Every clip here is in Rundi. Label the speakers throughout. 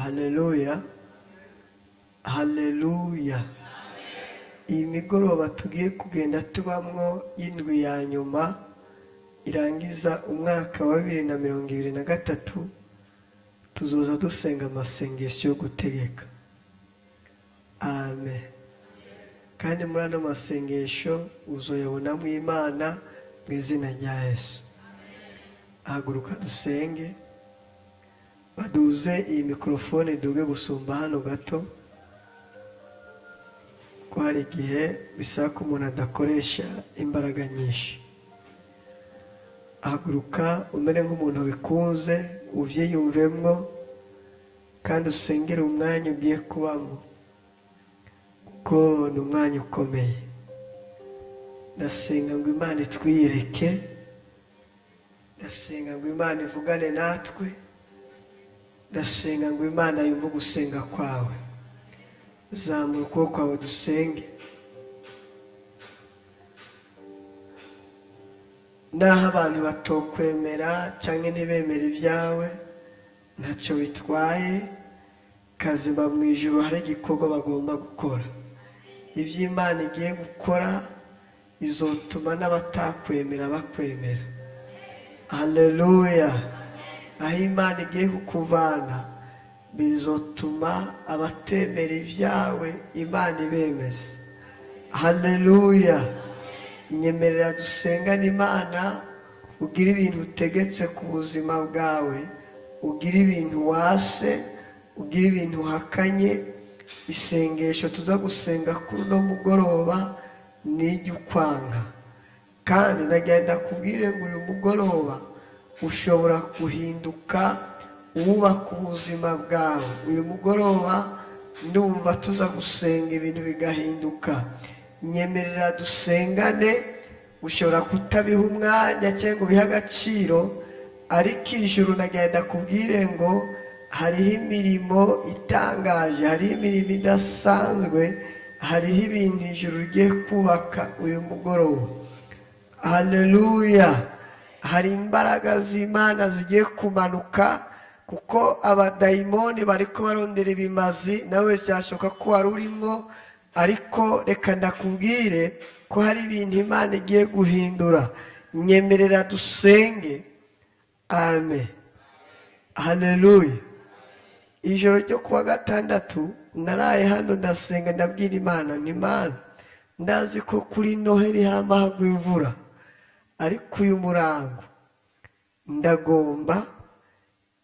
Speaker 1: Haleluya, haleluya. Iyi migoroba tugiye kugenda tubamwo y'indwi ya nyuma irangiza umwaka wa 2023, tuzoza dusenga amasengesho yo gutegeka. Amen. Kandi muri ano masengesho uzoyabonamo Imana mu izina rya Yesu. Haguruka dusenge. Baduze iyi mikorofone duge gusumba hano gato, ko hari igihe bisaba ko umuntu adakoresha imbaraga nyinshi. Haguruka umere nk'umuntu bikunze, ubyiyumvemwo, kandi usengere umwanya ugiye kubamo, kuko ni umwanya ukomeye. Ndasenga ngo Imana itwiyereke, ndasenga ngo Imana ivugane natwe, ndasenga ngo Imana yumve ugusenga kwawe. Zamura ukuboko kwawe dusenge. Naho abantu batokwemera cyangwa ntibemere ibyawe, ntacyo bitwaye. Kazima mu ijuru hari igikorwa bagomba gukora. Ibyo Imana igiye gukora izotuma n'abatakwemera bakwemera. Haleluya. Aho Imana igiye kukuvana bizotuma abatemera ibyawe Imana ibemeza. Haleluya. Nyemerera dusengane Imana, ugire ibintu utegetse ku buzima bwawe, ugire ibintu wase, ugire ibintu uhakanye. Isengesho tuza gusenga kuri uno mugoroba ni ukwanga, kandi nagenda kubwire ngo uyu mugoroba ushobora guhinduka wubaka ubuzima bwawe. Uyu mugoroba ndumva tuza gusenga ibintu bigahinduka. Nyemerera dusengane. Ushobora kutabiha umwanya cyangwa ubihe agaciro, ariko ijuru nagenda kubwire ngo hariho imirimo itangaje, hariho imirimo idasanzwe, hariho ibintu ijuru rigiye kubaka uyu mugoroba. Haleluya. Hari imbaraga z'Imana zigiye kumanuka, kuko abadayimoni bariko barondera ibimazi, nawe byashoboka ko wari urimo, ariko reka ndakubwire ko hari ibintu Imana igiye guhindura. Nyemerera dusenge. Amen. Haleluya. Ijoro ryo kuwa gatandatu naraye hano ndasenga, ndabwira Imana nti Imana, ndazi ko kuri Noheli hama hagwa imvura, ariko uyu murango ndagomba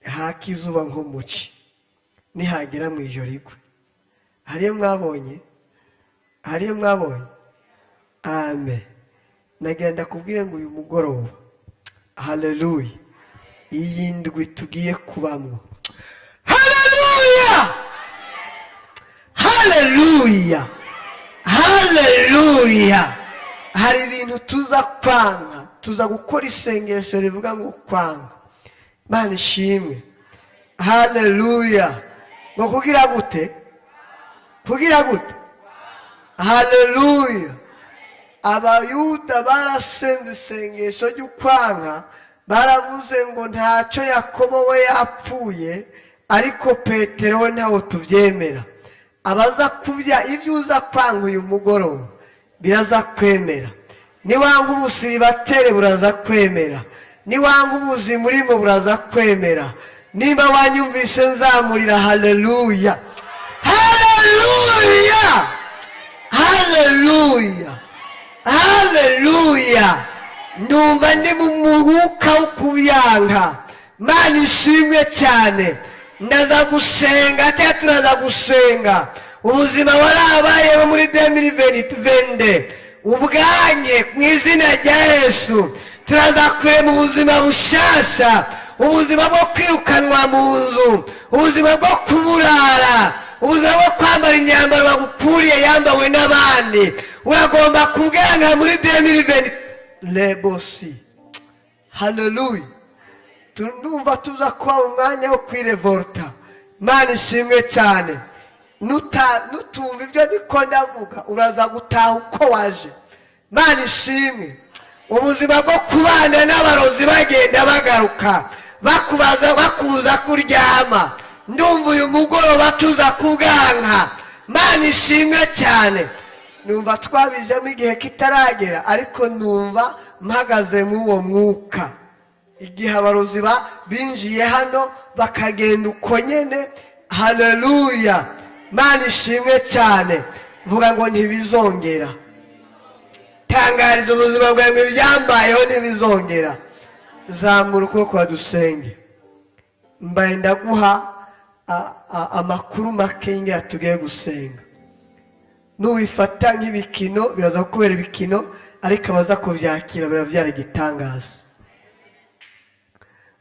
Speaker 1: haka izuba nko muci nihagera mu ijoro igwe. Hariyo mwabonye? Hariyo mwabonye? Amen. Nagenda kubwire ngo uyu mugoroba, haleluya, iyi ndwi tugiye kubamwo, haleluya, haleluya, haleluya. Hari ibintu tuza kwanga, tuza gukora isengesho rivuga ngo kwanga. Imana ishimwe. Haleluya. Ngo kugira gute? Kugira gute? Haleluya. Abayuda barasenze isengesho ry'ukwanka, baravuze ngo ntacyo Yakobo we yapfuye, ariko Petero we ntawo tubyemera. Abaza kubya ibyo uza kwanga uyu mugoroba biraza kwemera. Niwanga ubusiribatere buraza kwemera, niwanga ubuzima urimo buraza kwemera. Niba wanyumvise nzamurira haleluya, haleluya, haleluya, haleluya. Ndumva ndi mu mwuka wo kubyanka. Mana ishimwe cyane. Ndaza gusenga cyangwa turaza gusenga ubuzima warabayeho muri 2022 ubwanye mu izina rya Yesu. Turaza kurema ubuzima bushasha, ubuzima bwo kwirukanwa mu nzu, ubuzima bwo kuburara, ubuzima bwo kwambara imyambaro bagukuriye yambawe n'abandi. Uragomba kubwanka muri 2020 lebosi. Haleluya. Ndumva tuza kuba umwanya wo kwirevolta. Imana ishimwe cyane. Nutumva ibyo niko ndavuga, uraza gutaha uko waje. Imana ishimwe. Ubuzima bwo kubana n'abarozi bagenda bagaruka bakubaza bakubuza kuryama. Ndumva uyu mugoroba tuza kubwanka. Mana ishimwe cyane. Numva twabijemo igihe kitaragera, ariko numva mpagaze mw'uwo mwuka igihe abarozi binjiye hano bakagenda uko nyene. Haleluya, Mana ishimwe cyane. Vuga ngo ntibizongera. Tangariza ubuzima bwawe ngo ibyambayeho ntibizongera. Zamura ukuboko dusenge. Mbaye ndaguha amakuru make y'ingene tugiye gusenga. Nuwifata nk'ibikino, biraza kubera ibikino, ariko abaza kubyakira birabyara igitangaza.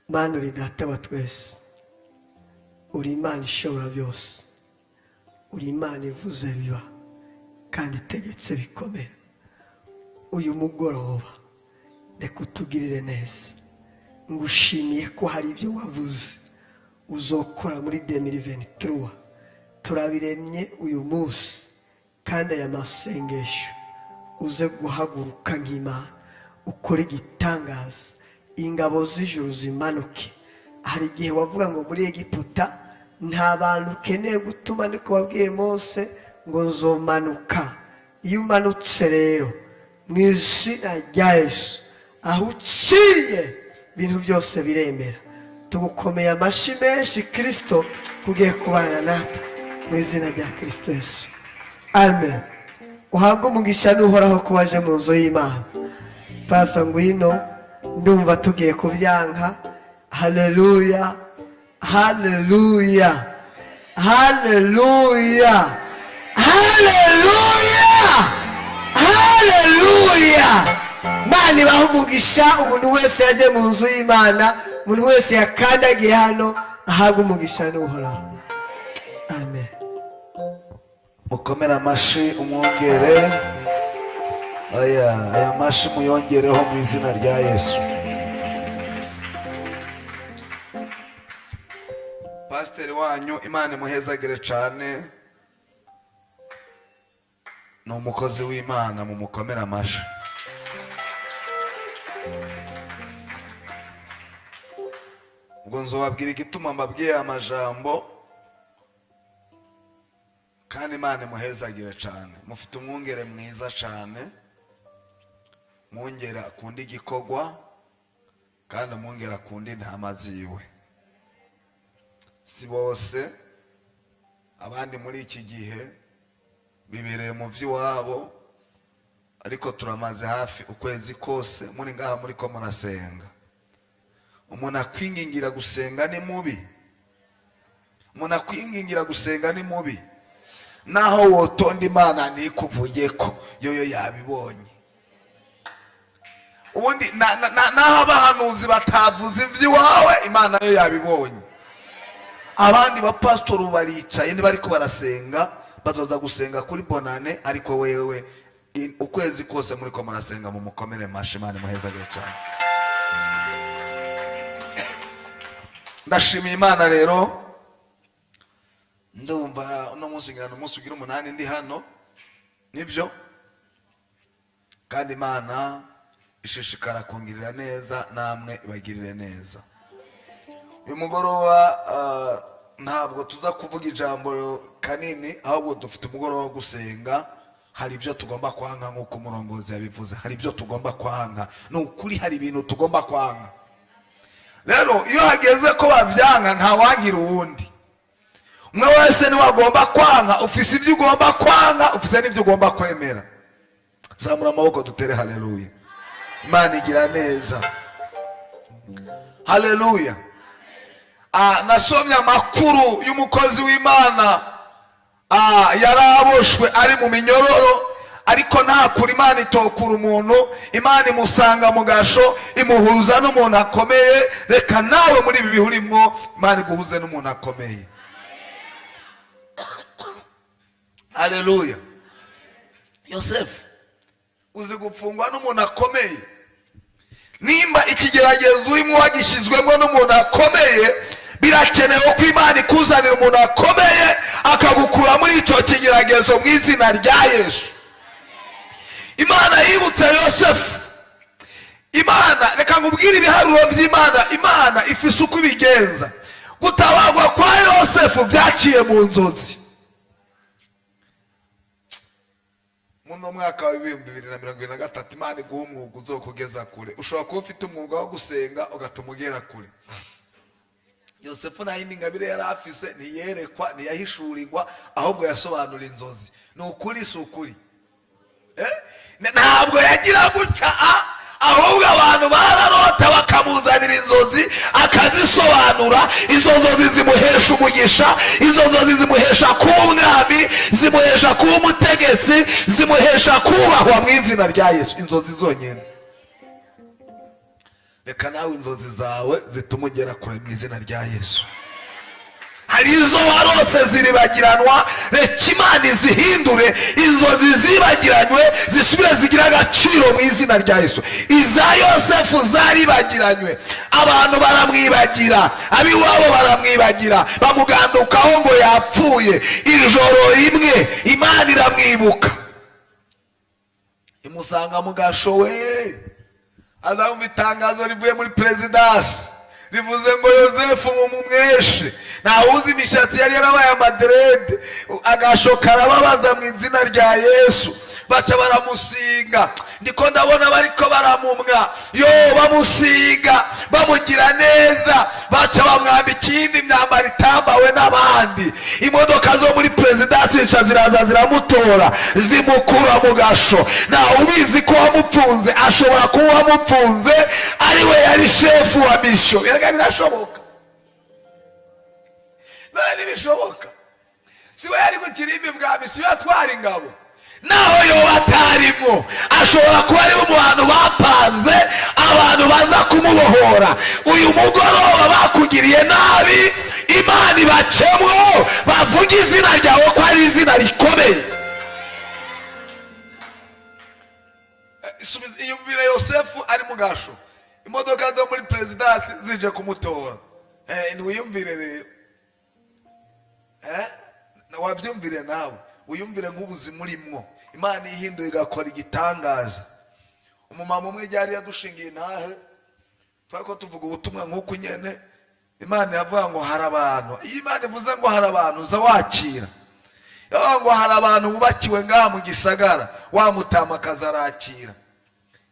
Speaker 1: Mana, uri Data wa twese, uri Imana ishobora byose, uri Imana ivuze biba kandi itegetse bikomera. Uyu mugoroba reka utugirire neza. Ngushimiye ko hari ibyo wavuze uzokora muri 2023. Turabiremye uyu munsi, kandi aya masengesho uze guhaguruka nk'Imana ukore igitangaza, ingabo z'ijuru zimanuke. Hari igihe wavuga ngo muri Egiputa nta bantu ukeneye gutuma, ndiko wabwiye Mose ngo nzomanuka. Iyo umanutse rero, mu izina rya Yesu, aho uciye ibintu byose biremera. Tugukomeye amashyi menshi, Kirisito, kugiye kubana natwe, mu izina rya Kirisito Yesu, amen. Uhabwe umugisha n'Uhoraho ko waje mu nzu y'Imana. Pasa, ngwino. Ndumva tugiye kubyanka. Haleluya, haleluya, haleluya, haleluya, haleluya! Mana ibaha umugisha. Umuntu wese yagiye mu nzu y'Imana, umuntu wese yakandagiye hano, ahabwe umugisha n'Uhoraho. Amen.
Speaker 2: Mukomere amashi umwongere. Aya mashi muyongereho mu izina rya Yesu. Pasiteri wanyu, Imana imuhezagire cyane, ni umukozi w'Imana, mumukomere amashi. Ubwo nzobabwira igituma mbabwiye amajambo, kandi Imana imuhezagire cyane. Mufite umwungere mwiza cyane, mwungere akunda igikorwa, kandi umwungere akunda intama ziwe. Si bose, abandi muri iki gihe bibereye mu by'iwabo, ariko turamaze hafi ukwezi kose muri ngaha muri ko murasenga. Umuntu akwingingira gusenga ni mubi, umuntu akwingingira gusenga ni mubi. Naho wotonda Imana ntikuvuye ko yoyo yabibonye. Ubundi naho abahanuzi batavuze iby'iwawe, Imana yo yabibonye. Abandi bapasitori baricaye niba ariko barasenga, bazoza gusenga kuri Bonane, ariko wewe ukwezi kose muri ko murasenga. Mumukomere mashi, Imana imuhezagire cyane. Ndashimiye Imana rero. Ndumva uno munsi ngira ni umunsi ugira umunani ndi hano, nibyo, kandi Imana ishishikara kungirira neza, namwe ibagirire neza. Uyu mugoroba ntabwo tuza kuvuga ijambo kanini, ahubwo dufite umugoroba wo gusenga. Hari ibyo tugomba kwanga, nk'uko umurongozi yabivuze. Hari ibyo tugomba kwanga, ni ukuri, hari ibintu tugomba kwanga. Rero iyo hageze ko babyanga, ntawangira uwundi. Umwe wese niwe agomba kwanga. Ufise ibyo ugomba kwanga, ufise n'ibyo ugomba kwemera. Zamura amaboko dutere haleluya. Imana igira neza. Haleluya. Nasomye amakuru y'umukozi w'Imana. Yari aboshwe, ari mu minyororo, ariko nta kure Imana itokura umuntu. Imana imusanga mu gasho, imuhuza n'umuntu akomeye. Reka nawe muri ibi bihe urimo, Imana iguhuze n'umuntu akomeye. Haleluya. Yosefu, uzi gupfungwa n'umuntu akomeye? Nimba ikigeragezo urimo wagishyizwemo n'umuntu akomeye, birakenewe ko Imana ikuzanira umuntu akomeye akagukura muri icyo kigeragezo, mu izina rya Yesu. Imana yibutse Yosefu. Imana, reka nkubwire ibiharuro by'Imana. Imana ifise uko ibigenza. Gutabarwa kwa Yosefu byaciye mu nzozi. Muno mwaka wa 2023, Imana iguha umwuga uzokugeza kure. Ushobora kuba ufite umwuga wo gusenga ugatuma ugera kure. Yosefu nta yindi ngabire yari afise, ntiyerekwa, ntiyahishurirwa, ahubwo yasobanura inzozi. Ni ukuri, si ukuri? Eh? Ntabwo yagira guca, ahubwo abantu bararota bakamuzanira inzozi akazisobanura. Izo nzozi zimuhesha umugisha, izo nzozi zimuhesha kuba umwami, zimuhesha kuba umutegetsi, zimuhesha kubahwa mu izina rya Yesu. Inzozi zonyine. Reka nawe inzozi zawe zituma ugera kure mu izina rya Yesu. Hari izo warose ziribagiranwa, reka Imana izihindure. Inzozi zibagiranywe zisubire zigire agaciro mu izina rya Yesu. Iza Yosefu zaribagiranywe, abantu baramwibagira, ab'iwabo baramwibagira, bamugandukaho ngo yapfuye. Ijoro rimwe Imana iramwibuka, imusanga mu gasho we. Azamva itangazo rivuye muri perezidansi rivuze ngo Yosefu mumumweshe. Ntawuzi imishatsi yari yarabaye amadreads, agasho karababaza mu izina rya Yesu. Baca baramusiga, ndiko ndabona bariko baramumwa yo, bamusiga, bamugira neza, baca bamwambika iyindi myambaro itambawe n'abandi. Imodoka zo muri perezidansi zica ziraza, ziramutora, zimukura mu gasho. Ntawe ubizi ko wamupfunze ashobora kuba uwamupfunze ari we yari shefu wa mission. Birega birashoboka, none ntibishoboka? Si we yari ku kirimbi bwa misiyo, yatwara ingabo? Naho yoba atarimo, ashobora kuba ari mu bantu bapanze abantu baza kumubohora. Uyu mugoroba bakugiriye nabi, Imana ibacemwo, bavuge izina ryawe ko ari izina rikomeye. Iyumvire Yosefu ari mu gasho, imodoka zo muri perezidansi zije kumutora. Ntiwiyumvire rero? Wabyumvire nawe, wiyumvire nk'ubuzima urimwo, Imana ihinduye igakora igitangaza. Umumama umwe ryari yadushingiye intahe, twari ko tuvuga ubutumwa nk'uku nyene. Imana yavuga ngo hari abantu. Iyo Imana ivuze ngo hari abantu, uza wakira. Yavuga ngo hari abantu bubakiwe ngaha mu gisagara, wa mutamakazi arakira.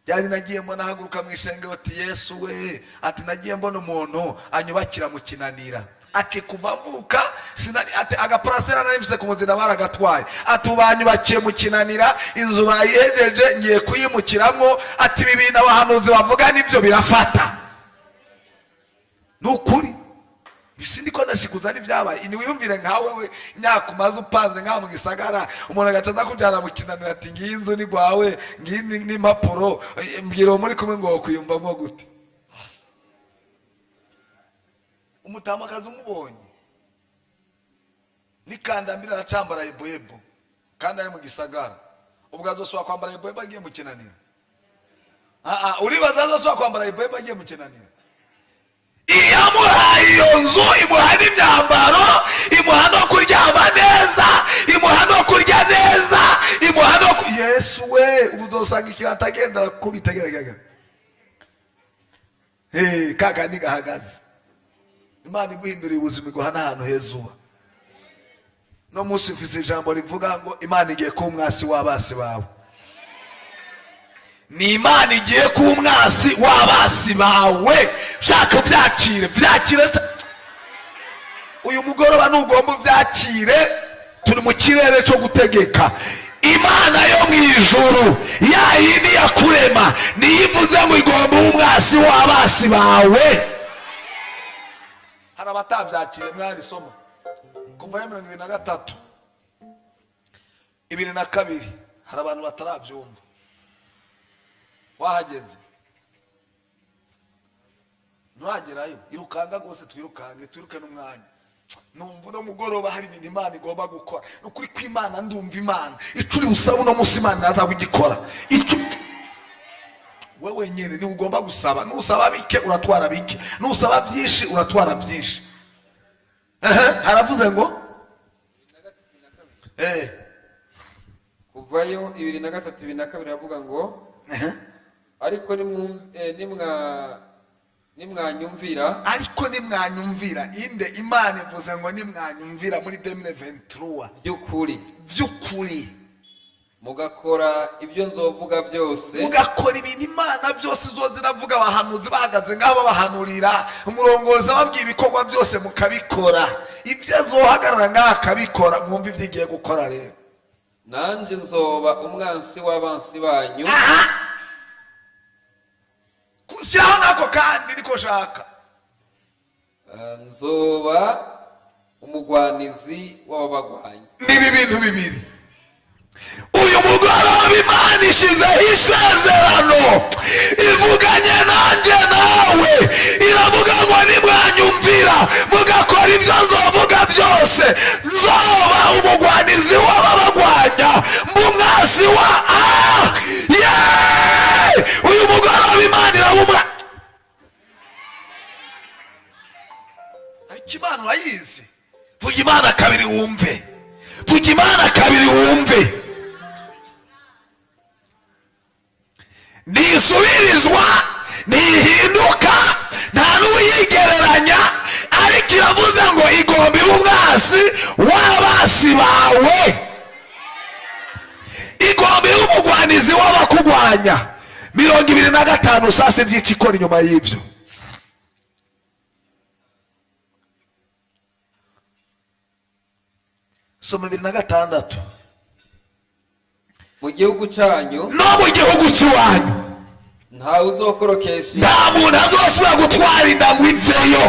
Speaker 2: Byari nagiye mbona ahaguruka mu ishengero ati: "Yesu we!" Ati: "Nagiye mbona umuntu anyubakira mu Kinanira." Ati: "Kuva mvuka sinari," ati: "Agaparasera nari mfise ku muzina baragatwaye." Ati: "Banyubakiye mu Kinanira inzu, bayihejeje, ngiye kuyimukiramo." Ati: "Ibi bintu abahanuzi bavuga nibyo birafata, ni ukuri." Ibi ndiko ndashikuza n'ibyabaye. Niwiyumvire nkawe we, imyaka umaze upanze ngaha mu gisagara, umuntu agaca aza kujyana mu Kinanira, ati: "Ngiyi inzu ni gwawe, ngiyi n'impapuro." Mbwira uwo muri kumwe ngo wokwiyumvamo gute? Umutamakazi umubonye n'ikandambiri aracambara yeboyebo kandi ari mu gisagara. Ubwo azosubira kwambara yeboyebo agiye mu Kinanira? Uribaza azosubira kwambara yeboyebo agiye mu Kinanira? Iyamuhaye iyo nzu, imuha n'imyambaro, imuha no kuryama neza, imuha no kurya neza, imuha no ku... Yesu we! Ubu uzosanga ikirata agenda arakubita gerageza. Hey, kakandi gahagaze. Imana iguhinduriye ubuzima, iguha n'ahantu heza uba. No munsi mfise ijambo rivuga ngo Imana igiye kuba umwasi w'abasi bawe. Ni Imana igiye kuba umwasi w'abasi bawe. Shaka ubyakire, byakire uyu mugoroba, ntugomba ubyakire. Turi mu kirere cyo gutegeka. Imana yo mu ijuru, ya yindi yakurema, niyo ivuze ngo igomba kuba umwasi w'abasi bawe. Hari abatabyakiriye. Mwarisoma kuva ya 23, 22. Hari abantu batarabyumva. Wahageze? Nturagerayo? Irukanga rwose, twirukange, twiruke n'umwanya. Numva uno mugoroba hari ibintu Imana igomba gukora. Ni ukuri kw'Imana, ndumva Imana icyo uri busabe uno munsi, Imana iraza kugikora. Icyo we wenyine niwe ugomba gusaba. Nusaba bike uratwara bike, nusaba byinshi uratwara byinshi. Ehe, haravuze ngo
Speaker 3: Kuvayo 23, 22 aravuga ngo: "Ariko Nimwanyumvira,
Speaker 2: Ariko nimwanyumvira. Inde? Imana ivuze ngo nimwanyumvira muri 2023
Speaker 3: by'ukuri,
Speaker 2: by'ukuri,
Speaker 3: mugakora ibyo nzovuga byose,
Speaker 2: mugakora ibintu Imana byose izoza iravuga, abahanuzi bahagaze ngaho babahanurira, umurongozi ababwiye ibikorwa byose mukabikora, ibyo azohagarara ngaho akabikora, mwumve ibyo igiye gukora rero.
Speaker 3: Nanjye nzoba umwansi w'abansi banyu.
Speaker 2: Aha, shyiraho nako kandi niko shaka.
Speaker 3: Nzoba umugwanizi w'ababagwanya.
Speaker 2: Nibi bintu bibiri. Uyu mugoroba Imana ishyizeho isezerano, ivuganye nanjye nawe, iravuga ngo nimwanyumvira mugakora ibyo nzovuga byose, nzoba umugwanizi w'ababagwanya, mbumwasi wa a ye. Uyu mugoroba Imana irabumwa. Ariko Imana urayizi. Vuga Imana kabiri wumve, vuga Imana kabiri wumve. Ntisubirizwa, ntihinduka, nta n'uyigereranya, ariko iravuze ngo igomba iba umwasi w'abasi bawe, igomba iba umugwanizi w'abakugwanya. 25 sasa ibyica ikora inyuma y'ibyo. Soma 26.
Speaker 3: Mu gihugu cyanyu,
Speaker 2: no mu gihugu cy'iwanyu,
Speaker 3: ntawe uzokorokesha,
Speaker 2: nta muntu azosubira gutwara inda ngo iveyo,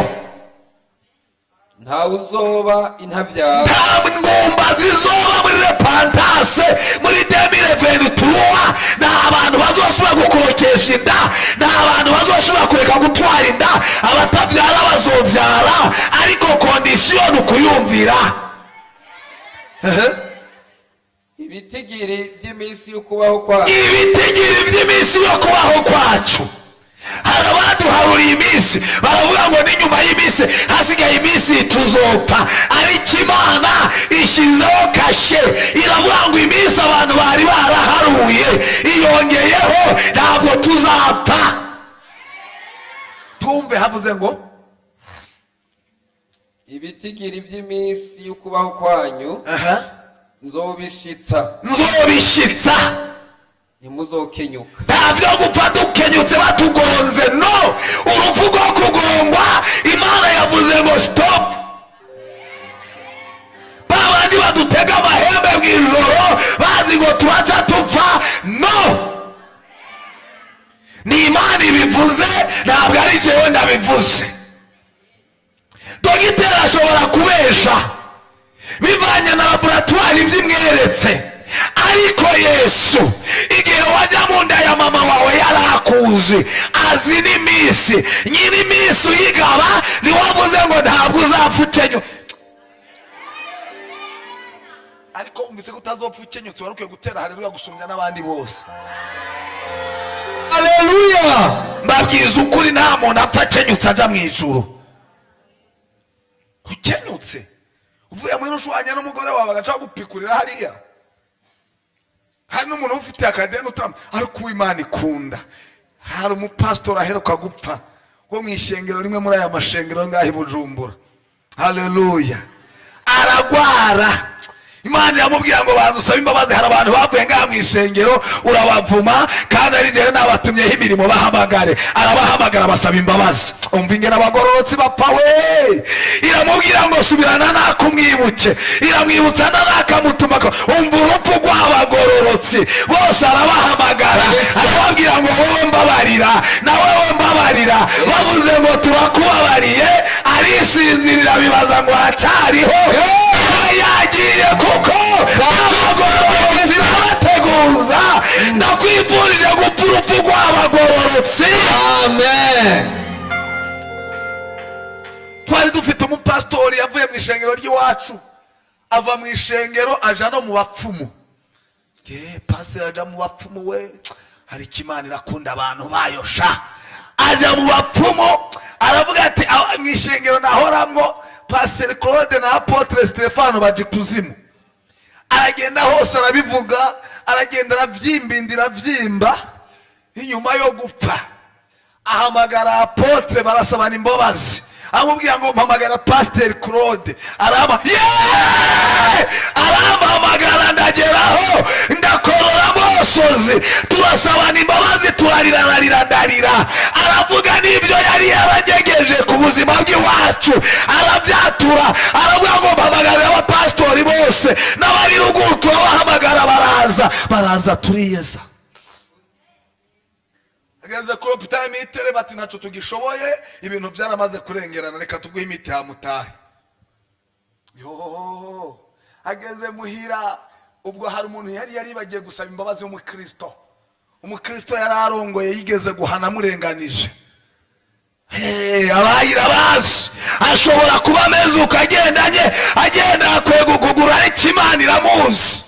Speaker 3: ntawe uzoba intabyara,
Speaker 2: nta ngumba zizoba muri repantase muri 2023, nta bantu bazosubira gukorokesha inda, nta bantu bazosubira kureka gutwara inda, abatabyara bazobyara, ariko condition ni ukuyumvira.
Speaker 3: Ibitigiri by'iminsi yo kubaho kwacu,
Speaker 2: ibitigiri by'iminsi yo kubaho kwacu. Hari abaduharuriye iminsi, baravuga ngo ni nyuma y'iminsi hasigaye iminsi tuzopfa, ariko Imana ishyizeho kashe, iravuga ngo iminsi abantu bari baraharuye iyongeyeho, ntabwo tuzapfa. Twumve havuze ngo
Speaker 3: ibitigiri by'iminsi yo kubaho kwanyu nzobishitsa,
Speaker 2: nzobishitsa,
Speaker 3: ntimuzokenyuka.
Speaker 2: Nta byo gupfa dukenyutse batugonze, no urupfu rwo kugongwa Imana yavuze ngo stop. Babandi badutega amahembe mu ijoro bazi ngo turaca tupfa, no, ni Imana ibivuze, ntabwo ari jewe ndabivuze. Dogiteri ashobora kubesha bivanye na laboratwari ibyimweretse, ariko Yesu igihe wajya mu nda ya mama wawe yarakuzi, azi n'iminsi, nyiri iminsi uyigaba niwe wavuze ngo ntabwo uzapfa ukenyutse. Ariko wumvise ko utazopfa ukenyutse, wari ukwiye gutera haleluya gusumbya n'abandi bose. Haleluya! Mbabwiza ukuri, nta muntu apfa akenyutse aja mu ijuru. Ukenyutse uvuye muri rushuwanya n'umugore wawe agaca gupikurira hariya, hari n'umuntu ufite akadeni utarama, ariko uw'Imana ikunda. Hari umupasitori aheruka gupfa wo mu ishengero rimwe muri aya mashengero ngaho i Bujumbura. Haleluya! Aragwara, Imana iramubwira ngo banza usabe imbabazi. Hari abantu bavuye ngaha mu ishengero urabavuma, kandi ari jewe nabatumyeho imirimo, bahamagare. Arabahamagara basaba imbabazi. Umva ingene abagororotsi bapfa we! Iramubwira ngo subirana nakumwibuke, iramwibutsa nanakamutuma. Umva urupfu rw'abagororotsi bose, arabahamagara arababwira ngo wowe mbabarira, na wowe mbabarira. Bavuze ngo turakubabariye, arisinzirira, bibaza ngo aracyariho, yagiye, kuko abagororotsi n'abateguza. Ndakwifurije gupfa urupfu rw'abagororotsi.
Speaker 3: Amen.
Speaker 2: Twari dufite umupasitori yavuye mu ishengero ry'iwacu, ava mu ishengero aja no mu bapfumu. Ye, pasiteri aja mu bapfumu we, ariko Imana irakunda abantu bayo sha. Aja mu bapfumu aravuga ati mu ishengero nahoramwo Pasiteri Claude na Apotre Stefano baje kuzimu. Aragenda hose arabivuga, aragenda aravyimba, inda iravyimba. Inyuma yo gupfa Ahamagara apôtre, barasabana imbabazi. Amubwira ngo mpamagara Pasiteri Claude, arama yeee, arampamagara, ndageraho ndakorora amosozi, turasabana imbabazi, turarira, ararira, ndarira. Aravuga n'ibyo yari yaragegeje ku buzima bw'iwacu, arabyatura. Aravuga ngo mpamagarira abapasitori bose n'abari ruguru, turabahamagara, baraza, baraza, turiyeza. Ageze kuri hôpital militaire, bati ntacyo tugishoboye, ibintu byaramaze kurengerana, reka tuguhe imiti hamutahe. Yo, ageze muhira, ubwo hari umuntu yari yaribagiye gusaba imbabazi w'umukristo. Umukristo yari arongoye, yigeze guhana amurenganije. Hey, abayira bazi ashobora kuba ameze uko agendanye, agenda akwega ukuguru, ariko Imana iramuzi.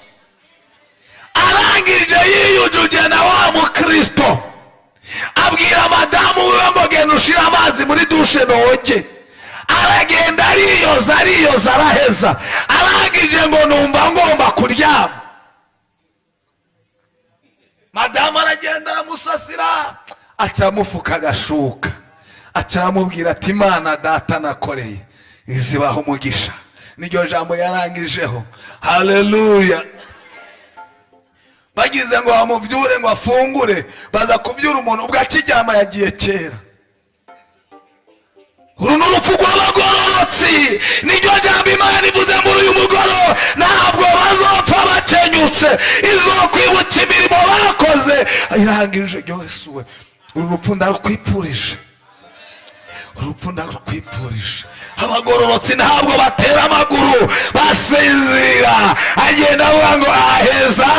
Speaker 2: Arangije yiyujuje na wa mukristo, abwira madamu wiwe ngo genda ushire amazi muri douche noge. Aragenda, ariyoza, ariyoza, araheza. Arangije ngo numva ngomba kuryama. Madamu aragenda, aramusasira, acamufuka agashuka, acaramubwira ati Imana data nakoreye izibaha umugisha. Niryo jambo yarangijeho. Haleluya! Bagize ngo bamubyure ngo afungure, baza kubyura umuntu ubwo akiryama, yagiye kera. Uru ni urupfu rw'abagororotsi. Niryo jambo Imana ivuze muri uyu mugoroba: ntabwo bazopfa bakenyutse, izokwibutsa imirimo bakoze. Irangije ryose we, uru rupfu ndarukwipfurije, urupfu ndarukwipfurije. Abagororotsi ntabwo batera amaguru, basinzira. Agenda avuga ngo aheza,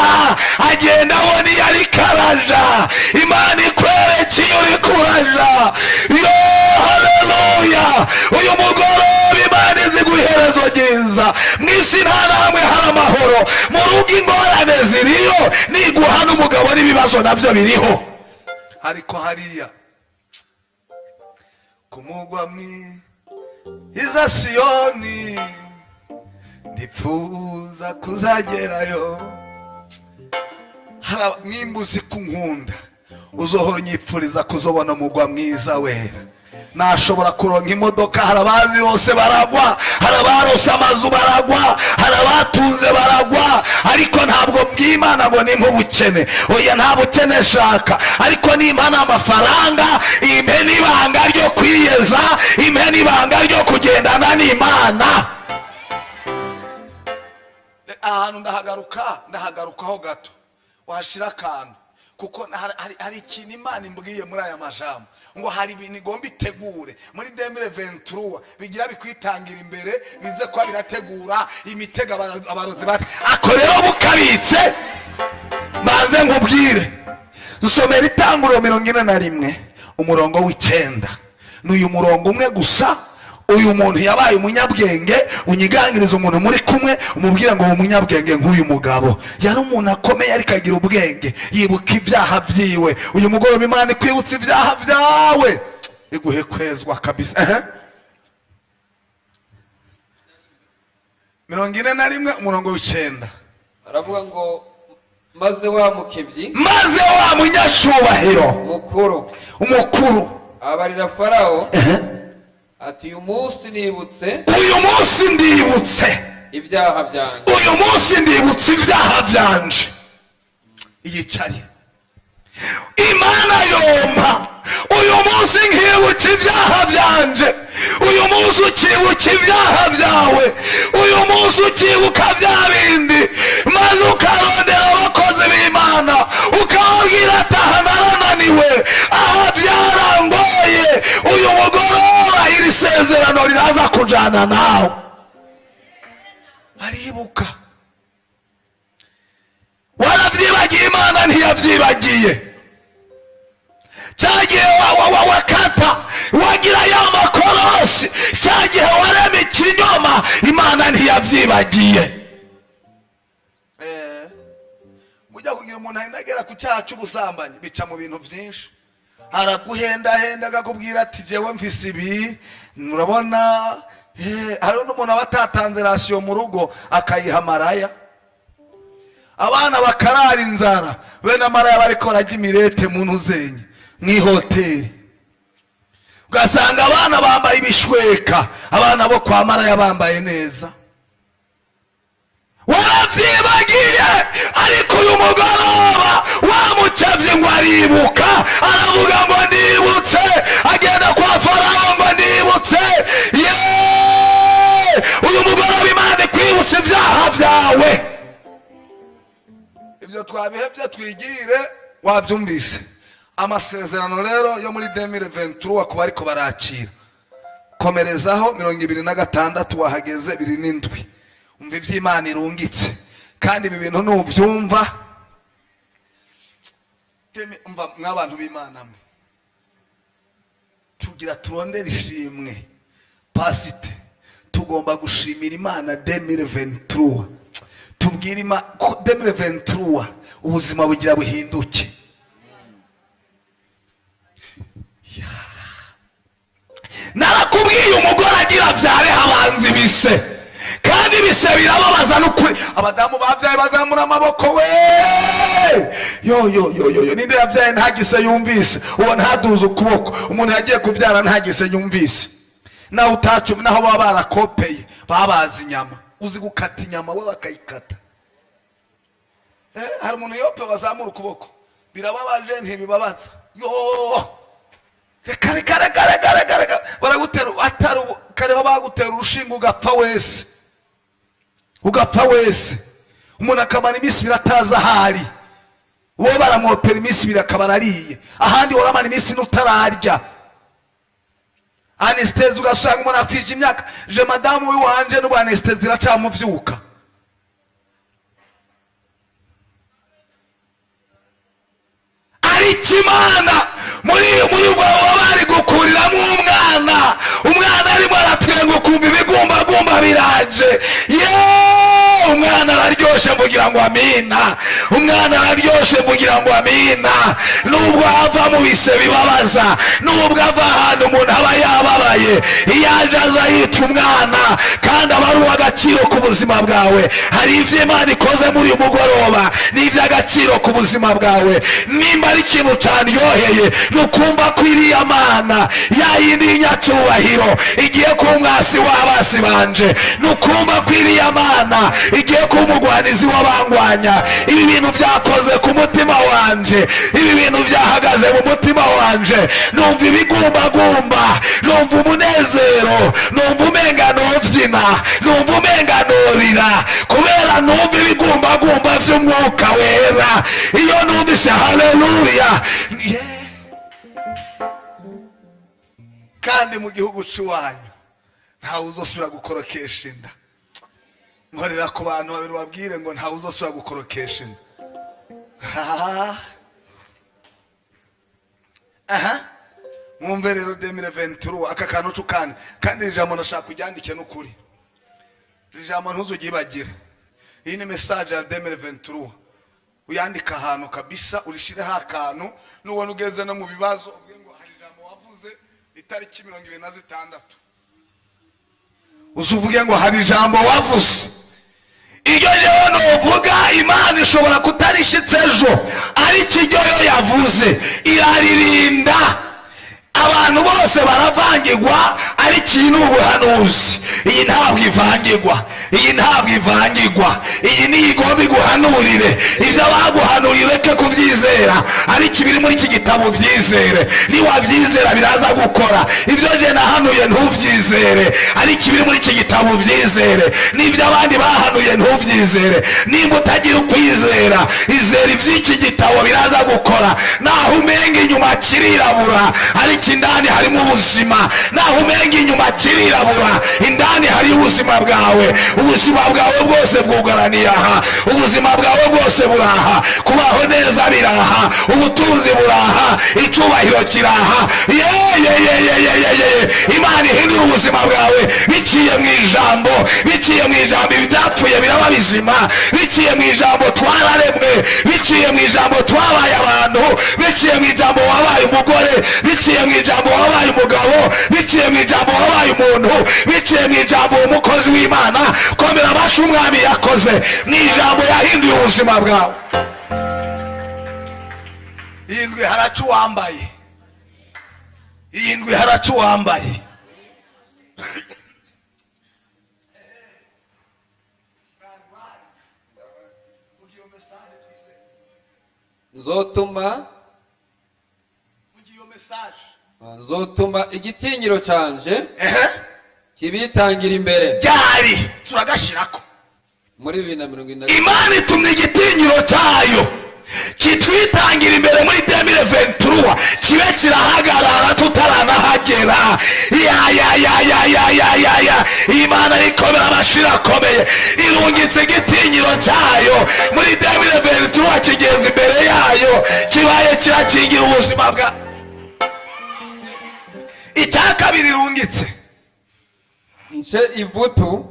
Speaker 2: agenda abona iyo ari karaja. Imana ikwereke iyo uri kuraja. Yo, haleluya! Uyu mugoroba Imana izi iherezo ryiza. Mu isi nta na hamwe hari amahoro. Mu rugo ingorane ziriyo, niguha n'umugabo n'ibibazo nabyo biriho, ariko hariya ku mugwa mwiza Siyoni ndipfuza kuzagerayo. Nimba uzi ko unkunda, uzohora unyipfuriza kuzobona umugwa mwiza wera. Nashobora kuronka imodoka, hari abazi bose baragwa, hari abarose amazu baragwa, hari abatunze baragwa. Ariko ntabwo mbw'Imana ngo nimpe ubukene. Oya, nta bukene nshaka, ariko nimba n'amafaranga, impe n'ibanga ryo kwiyeza, impe n'ibanga ryo kugendana n'Imana. Ahantu ndahagaruka, ndahagarukaho gato, washira akantu, kuko hari ikintu Imana imbwiye muri aya majambo, ngo hari ibintu igomba itegure muri 2023, bigira bikwitangira imbere, bize kuba birategura imitego abarozi bati ako rero bukabitse. Maze nkubwire, dusomera Itanguriro 41 umurongo w'9. Ni uyu murongo umwe gusa. Uyu muntu yabaye umunyabwenge. Unyigangiriza umuntu muri kumwe, umubwira ngo umunyabwenge nk'uyu mugabo. Yari umuntu akomeye, ariko agira ubwenge, yibuka ibyaha byiwe. Uyu mugoroba Imana ikwibutsa ibyaha byawe, iguhe kwezwa kabisa. Ehe. 41 umurongo w'9.
Speaker 3: Aravuga ngo maze wa mukebyi
Speaker 2: Maze wa munyacubahiro
Speaker 3: mukuru
Speaker 2: umukuru
Speaker 3: abarira Farawo
Speaker 2: Ehe.
Speaker 3: ati uyu munsi nibutse
Speaker 2: Uyu munsi ndibutse
Speaker 3: ibyaha byanjye.
Speaker 2: Uyu munsi ndibutse ibyaha byanje. Yicarire. Imana yompa uyu munsi nkibuka ibyaha byanje. Uyu munsi ukibuka ibyaha byawe, uyu munsi ukibuka bya bindi, maze ukarondera abakozi b'Imana, ukababwira ati aha narananiwe, aha byarangoye. Uyu mugoroba iri sezerano riraza kujana nawe. Aribuka. Warabyibagiye, Imana ntiyabyibagiye. Cya gihe wakata wagira ya makorosi, cya gihe warema ikinyoma, Imana ntiyabyibagiye. Mujya kugira umuntu ahindagera ku cyaha cy'ubusambanyi, bica mu bintu byinshi. Araguhendahenda, akakubwira ati jewe mfise ibi, murabona. Hariho n'umuntu aba atatanze ration mu rugo, akayiha maraya, abana bakarara inzara. Bene amaraya bariko barajya imirete mu ntuzenye mw'ihoteli. Ugasanga abana bambaye ibishweka, abana bo kwa maraya bambaye neza. Warabyibagiye, ariko uyu mugoroba wamucabye ngo aribuka, aravuga ngo ndibutse, agenda kwa Farawo ngo ndibutse. Yeee! Uyu mugoroba Imana ikwibutsa ibyaha byawe. Ibyo twabihebye, twigire. Wabyumvise amasezerano rero yo muri 2023 kuba ariko barakira. Komerezaho 26, wahageze 27. Umva iby'Imana irungitse, kandi ibi bintu nubyumva. Umva mw'abantu b'Imana mwe, tugira turondere ishimwe. Pasite, tugomba gushimira Imana 2023. Tubwire Imana ko 2023 ubuzima bugira buhinduke. Narakubwiye, umugore agira abyare habanza ibise, kandi ibise birababaza n'ukuri. Abadamu babyaye bazamura amaboko we. Yo yo yo yo yo! Ninde yabyaye ntagise yumvise? Uwo ntaduze ukuboko. Umuntu yagiye kubyara ntagise yumvise, nawe utacumi, naho baba barakopeye, babaza inyama. Uzi gukata inyama we bakayikata. Hari umuntu yope wazamura ukuboko. Birababaje, ntibibabaza? Yo, reka reka reka reka reka reka! Baragutera atari ubu kariho, bagutera urushinge ugapfa wese, ugapfa wese. Umuntu akamara iminsi 2 atazi ahari. Wowe baramwopera iminsi 2 akaba arariye, ahandi waramara iminsi 4 utararya. Anesthésie, ugasanga umuntu afije imyaka. Je madamu w'iwanje n'ubu anesthésie iracamuvyuka. Ariko Imana muri ubwo bari gukuriramo umwana, umwana arimo aratwenga, ukumva ibigumbagumba biraje. Yeee, umwana araryoshe, mvugira ngo amina. Umwana araryoshe, mvugira ngo amina. Nubwo ava mu bise bibabaza, nubwo ava ahantu umuntu aba yababaye, iyo aje aza yitwa umwana, kandi aba ari uw'agaciro ku buzima bwawe. Hari ibyo Imana ikoze muri uyu mugoroba, ni iby'agaciro ku buzima bwawe. Nimba ari ikintu cyanryoheye, ni ukumva ko iriya Mana ya yindi y'inyacubahiro igiye kuba umwasi w'abasi banje, ni ukumva ko iriya Mana igiye kuba umugwanizi w'abangwanya. Ibi bintu byakoze ku mutima wanje, ibi bintu byahagaze mu mutima wanje. Numva ibigumbagumba, numva umunezero, numva umenga novyina, numva umenga norira, kubera numva ibigumbagumba vy'umwuka wera. Iyo numvise haleluya, yeah. Kandi mu gihugu c'iwanyu ntawe uzosubira gukorokesha inda. Nkorera ku bantu babiri, babwire ngo ntawe uzosubira gukorokesha inda. Aha mwumve rero, 2023 aka kantu cukane. Kandi iri jambo ndashaka kuryandike n'ukuri, iri jambo ntuzugibagire. Iyi ni message ya 2023. Uyandika ahantu kabisa, urishireho akantu. Nubona ugeze no mu bibazo, uvuge ngo hari ijambo wavuze itariki 26. Uzuvuge ngo hari ijambo wavuze. Iryo rero nuvuga, Imana ishobora kutarishitse ejo, ariko iryo yo yavuze iraririnda. Abantu bose baravangirwa, ariko iyi ni ubuhanuzi. Iyi ntabwo ivangirwa, iyi ntabwo ivangirwa. Iyi ni igomba iguhanurire. Ibyo baguhanuriye ureke kubyizera, ariko ibiri muri iki gitabo ubyizere. Niwabyizera biraza gukora. Ibyo nje nahanuye ntubyizere, ariko ibiri muri iki gitabo ubyizere. N'ibyo abandi bahanuye ntubyizere. Nimba utagira ukwizera, izera iby'iki gitabo, biraza gukora. Naho umenga inyuma kirirabura, ariko indani harimo ubuzima. Naho umenga inyuma kirirabura, indani hari ubuzima bwawe. Ubuzima bwawe bwose bwugaraniye aha, ubuzima bwawe bwose buraha, kubaho neza biraha, ubutunzi buraha, icubahiro kiraha. Ye ye ye ye ye ye ye! Imana ihindura ubuzima bwawe biciye mu ijambo. Biciye mu ijambo ibyapfuye biraba bizima. Biciye mu ijambo twararemwe, biciye mu ijambo twabaye abantu, biciye mu ijambo wabaye umugore, biciye mu ijambo wabaye umugabo, biciye mu ijambo wabaye umuntu, biciye mu ijambo umukozi w'Imana. Komera abasha, umwami yakoze mu ijambo, yahinduye ubuzima bwawe. Iyi ndwi haraca uwambaye. Iyi ndwi haraca uwambaye.
Speaker 3: Nzotuma nzotuma igitinyiro canje kibitangira imbere.
Speaker 2: Byari turagashirako.
Speaker 3: Muri 2024.
Speaker 2: Imana itumye igitinyiro cyayo kitwitangira imbere muri 2023, kibe kirahagarara tutaranahagera. Ya ya ya ya ya ya ya ya, Imana ikomera amashira akomeye, irungitse igitinyiro cyayo muri 2023, kigeze imbere yayo, kibaye kirakingira ubuzima bwa. Icya kabiri irungitse,
Speaker 3: nce ivutu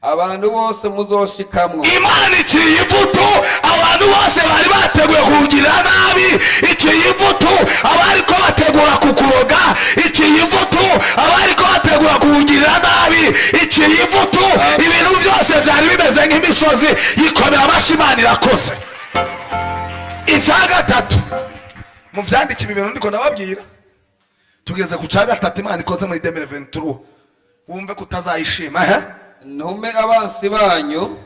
Speaker 3: abantu bose muzoshikamwo.
Speaker 2: Imana iciye ivutu abantu bose bari bateguye kugirira nabi, iciye ivutu abariko bategura kukuroga, iciye ivutu abariko bategura kukugirira nabi, iciye ivutu ibintu byose byari bimeze nk'imisozi yikomera amashyi. Imana irakoze. Icya gatatu, mu vyandike ibi bintu ndiko ndababwira, tugeze ku cya gatatu Imana ikoze muri 2023, wumve ko utazayishima. Eh?
Speaker 3: Ntume abansi banyu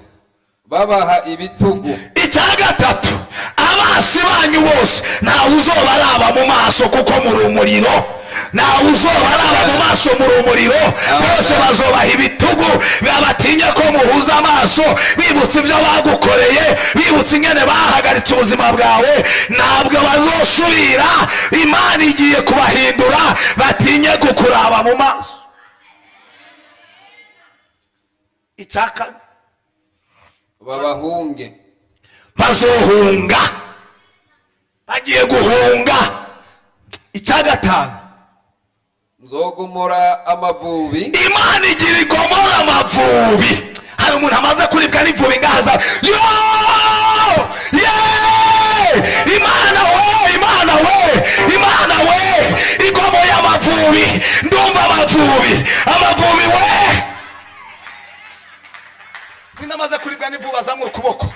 Speaker 3: babaha ibitugu.
Speaker 2: Icya gatatu, abansi banyu bose ntawe uzobaraba mu maso, kuko muri umuriro. Ntawe uzobaraba mu maso, muri umuriro. Bose bazobaha ibitugu, babatinye ko muhuza amaso, bibutse ibyo bagukoreye, bibutse ingene bahagaritse ubuzima bwawe. Ntabwo bazosubira. Imana igiye kubahindura batinye kukuraba mu maso. Icya kane,
Speaker 3: babahunge.
Speaker 2: Bazohunga, bagiye guhunga. Icya gatanu,
Speaker 3: nzogomora amavubi.
Speaker 2: Imana igira igomora amavubi. Hari umuntu amaze kuribwa n'ivubi ngahaza yo ye. Imana we, Imana we, Imana we, igomoye amavubi. Ndumva amavubi, amavubi we. Ninde amaze kuribwa n'ivubi azamura ukuboko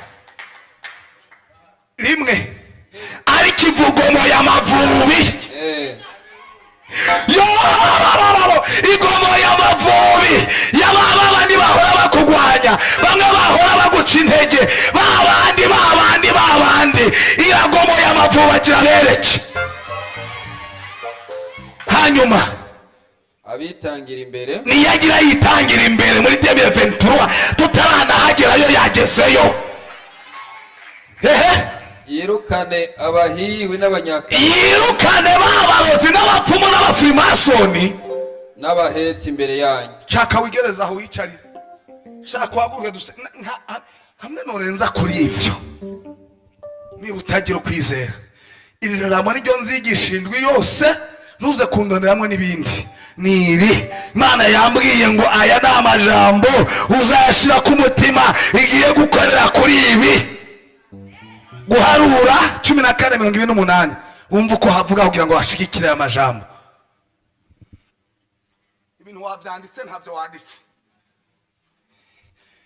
Speaker 2: rimwe? Ariko ivugomoye amavubi. Yo, igomoye amavubi y'ababandi bahora bakugwanya, bamwe bahora baguca intege, babandi babandi babandi, iragomoye amavubi agira bereke. Hanyuma
Speaker 3: abitangira imbere.
Speaker 2: Niyagira yitangira imbere muri 2023, tutaranahagerayo yagezeyo. Ehe.
Speaker 3: Yirukane abahiwi n'abanyaka
Speaker 2: Yirukane babarozi n'abapfumu n'abafirimasoni
Speaker 3: n'abaheti imbere yanyu.
Speaker 2: Shaka wigereza aho wicarira, shaka uhaguruke duse hamwe norenza kuri ivyo. Niba utagira ukwizera, iri jambo niryo nzigisha indwi yose, ntuze kundoneramwo n'ibindi. Ni iri Imana yambwiye ngo aya ni amajambo uzayashira ku mutima, igiye gukorera kuri ibi. Guharura 14:28, wumva uko havuga kugira ngo hashigikire aya majambo. Ibintu wabyanditse, ntabyo wanditse.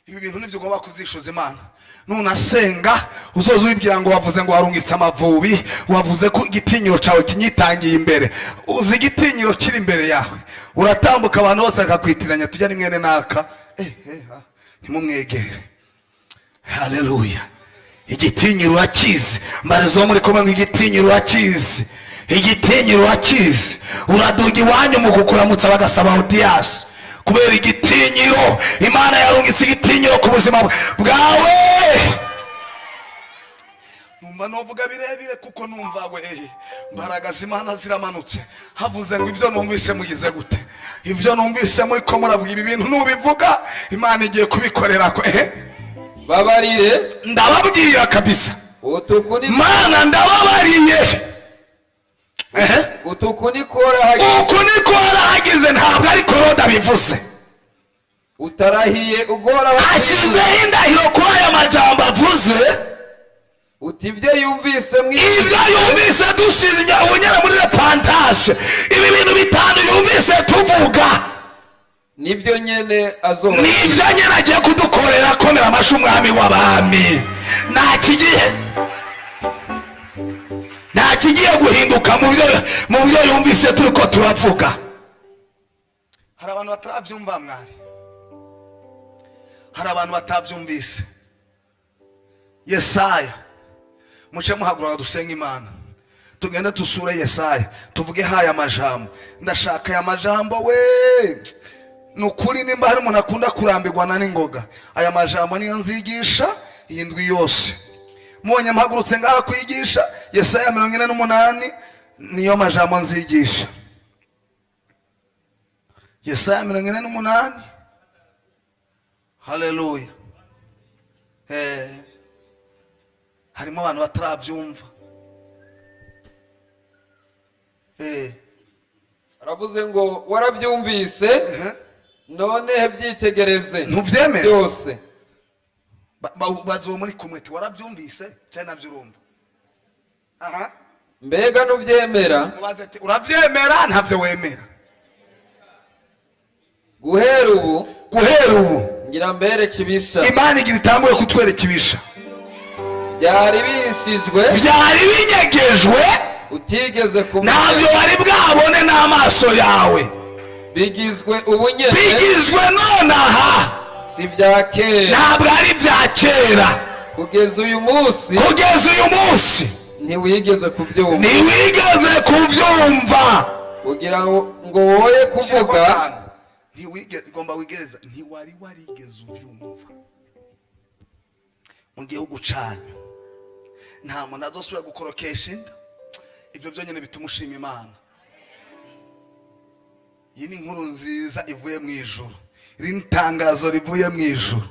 Speaker 2: Ibi bintu nivyo ugomba kuzishuza Imana nunasenga. Uzoza wibwira ngo wavuze ngo warungitse amavubi, wavuze ko igitinyiro cawe kinyitangiye imbere. Uzi igitinyiro kiri imbere yawe, uratambuka abantu bose bakakwitiranya, tujya ni mwene naka, ah, ntimumwegere. Haleluya! Igitinyiro urakizi. Mbarizo muri kumwe ngo igitinyiro urakizi, igitinyiro urakizi. Uraduga iwanyu mu kukuramutsa bagasaba audience kubera igitinyiro. Imana yarungitse igitinyiro ku buzima bwawe. Numva novuga birebire kuko numva we mbaraga z'Imana ziramanutse. Havuze ngo ibyo numvise mugize gute? Ibyo numvise muri ko muravuga, ibi bintu nubivuga Imana igiye kubikorera ko.
Speaker 3: Babarire.
Speaker 2: Ndababwira kabisa.
Speaker 3: Utuku ni
Speaker 2: Mana, ndababariye.
Speaker 3: Utuku ni korahagize.
Speaker 2: Uku niko warahagize, ntabwo ari Korode bivuze.
Speaker 3: Utarahiye ugoraho.
Speaker 2: Ashyizeho indahiro kuri aya majambo avuze.
Speaker 3: Uti ibyo yumvise mu
Speaker 2: Ibyo yumvise dushize unyara muri repantashe, ibi bintu bitanu yumvise tuvuga,
Speaker 3: nibyo nyene azoba.
Speaker 2: Nibyo nyine agiye kudukorera. Komera amashyi umwami w'abami. Nta kigiye, nta Kigiye guhinduka mu byo yumvise turi ko turavuga. Hari abantu batarabyumva mwari, hari abantu batabyumvise. Yesaya, muce muhaguruka dusenga Imana, tugende dusure Yesaya, tuvuge haya majambo. Ndashaka aya majambo we. Ni ukuri, nimba hari umuntu akunda kurambirwa na n'ingoga, aya majambo niyo nzigisha iyi ndwi yose. Mubonye mpagurutse ngaha kwigisha Yesaya 48, niyo majambo nzigisha. Yesaya 48. Haleluya! Harimo abantu batarabyumva.
Speaker 3: Aravuze ngo: "Warabyumvise, none byitegereze
Speaker 2: Ntubyemera?
Speaker 3: byose."
Speaker 2: Baza uwo muri kumwe ati: "Warabyumvise cyangwa nabyo urumva?" Aha.
Speaker 3: Mbega ntubyemera?
Speaker 2: Mubaze ati: "Urabyemera, ntabyo wemera?"
Speaker 3: Guhera ubu,
Speaker 2: Guhera ubu,
Speaker 3: ngira mbereke ibisha.
Speaker 2: Imana igira itangure kutwereka ibisha.
Speaker 3: Byari bishijwe,
Speaker 2: Byari binyegejwe,
Speaker 3: utigeze kumenya.
Speaker 2: Ntabyo wari bwabone n'amaso yawe.
Speaker 3: Bigizwe ubunyene,
Speaker 2: Bigizwe nonaha,
Speaker 3: si bya kera.
Speaker 2: Ntabwo ari ibya kera.
Speaker 3: Kugeza uyu munsi,
Speaker 2: Kugeza uyu munsi,
Speaker 3: ntiwigeze kubyumva,
Speaker 2: ntiwigeze kubyumva,
Speaker 3: kugira ngo woye kuvuga.
Speaker 2: Ntiwigeze, ugomba wigeza, ntiwari warigeze ubyumva. Mu gihugu canyu nta muntu azosubira gukorokesha inda. Ibyo byonyine bituma ushima Imana. Iyi ni inkuru nziza ivuye mu ijuru, iri ni itangazo rivuye mu ijuru.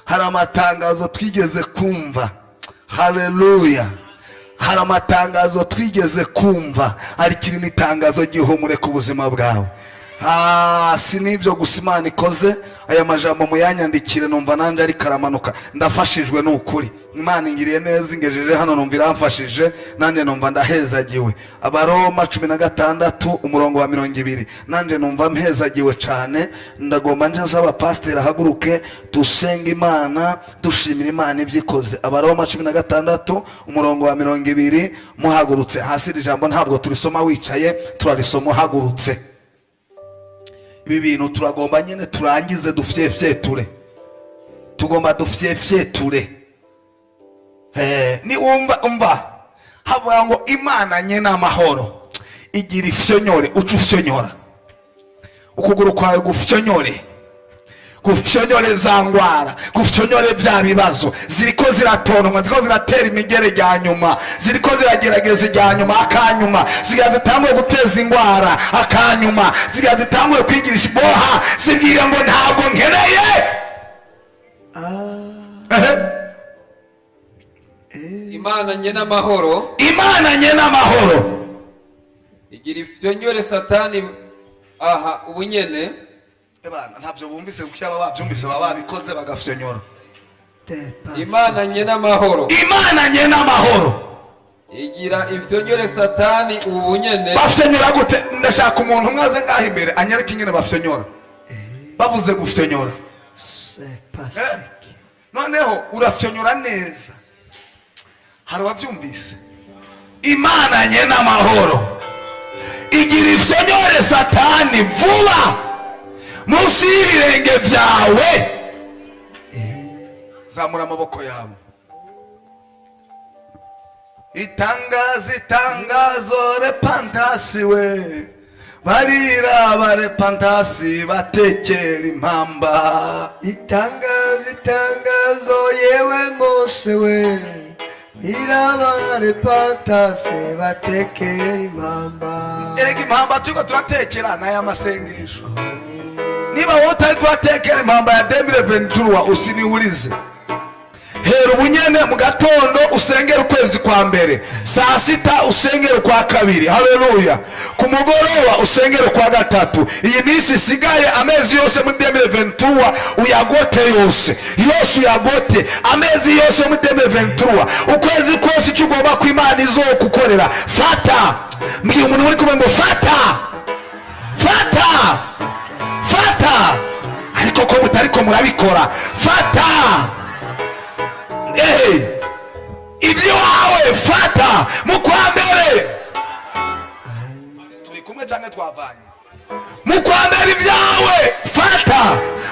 Speaker 2: Hari amatangazo twigeze kumva, haleluya! Hari amatangazo twigeze kumva, ariko iri ni itangazo ry'ihumure ku buzima bwawe. Si n'ibyo gusa Imana ikoze. Aya majambo muyanyandikire, numva nanjye ariko aramanuka. Ndafashijwe, ni ukuri. Imana ingiriye neza, ingejeje hano, numva iramfashije, nanjye numva ndahezagiwe. Abaroma 16, umurongo wa 20. Nanjye numva mpezagiwe cyane. Ndagomba nje nsaba pasiteri ahaguruke, dusenge Imana, dushimira Imana ibyo ikoze. Abaroma 16, umurongo wa 20. Muhagurutse hasi. Iri jambo ntabwo turisoma wicaye, turarisoma uhagurutse. Ibi bintu turagomba nyine turangize dufyefyeture, tugomba dufyefyeture. Ni umva, umva, havuga ngo Imana nye n'amahoro igira ifyonyore. Uca ufyonyora ukuguru kwawe, gufyonyore, gufyonyore za ngwara, gufyonyore bya bibazo. Ziriko ziratonwa, ziriko ziratera imigere rya nyuma, ziriko ziragerageza irya nyuma, akanyuma. Zigira zitanguye guteza ingwara, akanyuma. Zigira zitanguye kwigirisha iboha. Zibwira ngo: "Ntabwo nkeneye." Ehe.
Speaker 3: Imana nye n'amahoro
Speaker 2: Imana nye n'amahoro
Speaker 3: igira ifyonyore Satani aha ubunyene.
Speaker 2: Ebana, ntabyo bumvise, kuko aba babyumvise baba babikoze bagafyonyora.
Speaker 3: Imana nye n'amahoro
Speaker 2: Imana nye n'amahoro
Speaker 3: igira ifyonyore Satani ubu bunyene.
Speaker 2: Bafyonyora gute? Ndashaka umuntu umwe aze ngaho imbere anyereke ingene bafyonyora. Bavuze gufyonyora, noneho urafyonyora neza. Hari uwabyumvise? Imana nye n'amahoro igira ifyonyore Satani vuba munsi y'ibirenge byawe. Zamura amaboko yawe. Itangazo, itangazo, repantasi we, barira barepantasi batekera impamba.
Speaker 1: Itangazo, itangazo, yewe Mose we, irabare patase batekera impamba.
Speaker 2: Erega impamba turiko turatekera ni aya masengesho. Niba wowe utari kuratekera impamba ya 2023, usiniwurize. Hera ubunyene mu gatondo usengera ukwezi kwa mbere, saa sita usengera ukwa kabiri, haleluya, ku mugoroba usengera ukwa gatatu. Iyi minsi isigaye, amezi yose muri 2023 uyagote yose yose, uyagote amezi yose muri 2023, ukwezi kose. Icyo ugomba ko Imana izokukorera, fata. Mbwira umuntu uri kumwe ngo: "Fata, fata, fata." Ariko ko mutariko murabikora? Fata ibyo wawe, fata mu kwa mbere. Cyangwa twavanye mu kwa mbere ibyawe fata,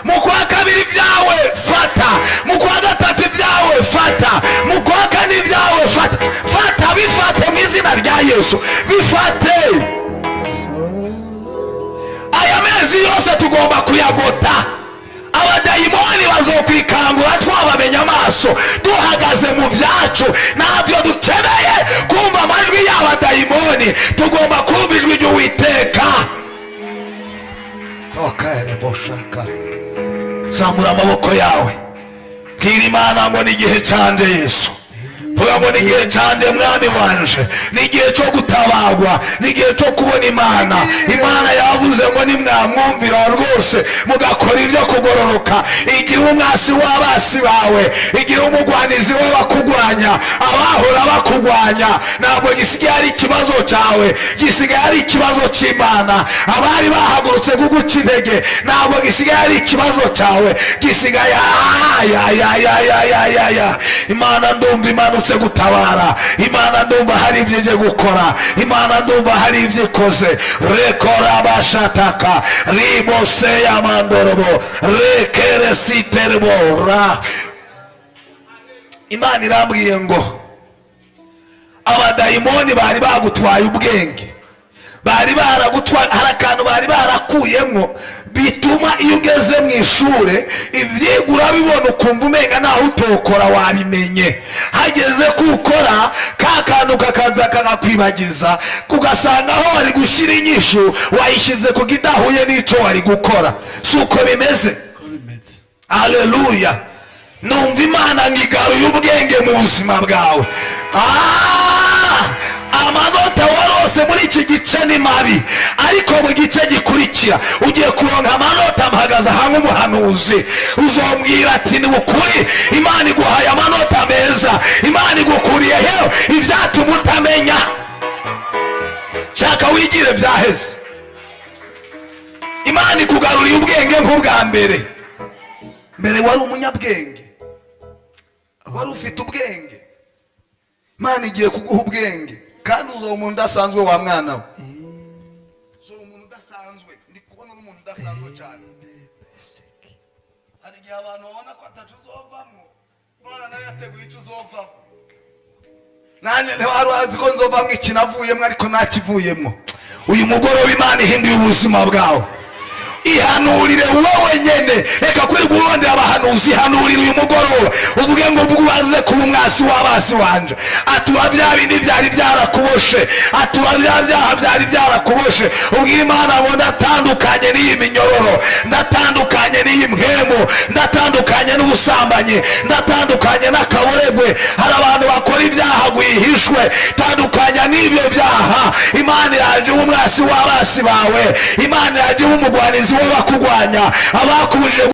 Speaker 2: mu kwa kabiri ibyawe fata, mu kwa gatatu ibyawe fata, mu kwa kane ibyawe fata. Fata, bifate mu izina rya Yesu, bifate. Aya mezi yose tugomba kuyagota. Abadayimoni bazokwikangura twabamenya amaso, duhagaze mu byacu. Ntabyo dukeneye kumva amajwi y'abadayimoni, tugomba kumva ijwi ry'Uwiteka. Tokareboshaka, zamura amaboko yawe, bwira Imana ngo ni igihe canje. Yesu, vuga ngo ni igihe canje, Mwami wanje, ni igihe cyo gutabagwa, ni igihe cyo kubona Imana. Imana yavuze ngo nimwamwumvira rwose mugakora ibyo kugororoka, igira umwasi w'abasi bawe, igira umugwanizi w'abakugwanya. Abahora bakugwanya ntabwo gisigaye ari ikibazo cyawe, gisigaye ari ikibazo cy'Imana. Abari bahagurutse kuguca intege ntabwo gisigaye ari ikibazo cyawe, gisigaye ayayayayayaya. Imana ndumva imanutse gutabara, Imana ndumva hari ibyo ije gukora, Imana ndumva hari ibyo ikoze. Rekorabashataka riboseyamandorobo rekeresiterbo ra. Imana irambwiye ngo abadayimoni bari bagutwaye ubwenge, bari baragutwaye, hari akantu bari barakuyemo bituma iyo ugeze mu ishuri ibyigwa urabibona, ukumva umenga naho utokora wabimenye. Hageze ko ukora, ka kantu kakaza kakakwibagiza, ugasanga aho wari gushyira inyishu wayishyize ku kidahuye n'icyo wari gukora. Si uko bimeze? Aleluya! Numva Imana ngigaruye ubwenge mu buzima bwawe. Amanota warose muri iki gice ni mabi, ariko mu gice gikurikira ugiye kuronka amanota. Mpagaze aha nk'umuhanuzi, uzombwira ati ni ukuri, Imana iguhaye amanota meza, Imana igukuriyeho ibyatuma utamenya. Shaka wigire byaheze. Imana ikugaruriye ubwenge nk'ubwa mbere. Mbere wari umunyabwenge, wari ufite ubwenge. Imana igiye kuguha ubwenge kandi uzaba umuntu udasanzwe, wa mwana we, uzaba umuntu udasanzwe. Ndi kubona uri umuntu udasanzwe cyane. Hari igihe abantu babona ko atacu uzovamo, Imana nayo yateguye icyo uzovamo. Nanjye ntiwari wazi ko nzovamo iki navuyemo, ariko ntakivuyemo. Uyu mugoroba Imana ihinduye ubuzima bwawe. Ihanurire wowe nyene, reka kwirirwa urondera abahanuzi. Ihanurire uyu mugoroba, uvuge ngo ubwo ubaze kuba umwasi w'abasi wanje, atura bya bindi byari byarakuboshe, atura bya byaha byari byarakuboshe. Ubwira Imana ngo ndatandukanye n'iyi minyororo, ndatandukanye n'iyi mpemu, ndatandukanye n'ubusambanyi, ndatandukanye n'akaboregwe. Hari abantu bakora ibyaha rwihishwe, tandukanya n'ibyo byaha. Imana iraje uba umwasi w'abasi bawe, Imana iraje uba umugwanizi w'abakugwanya, abakubujije.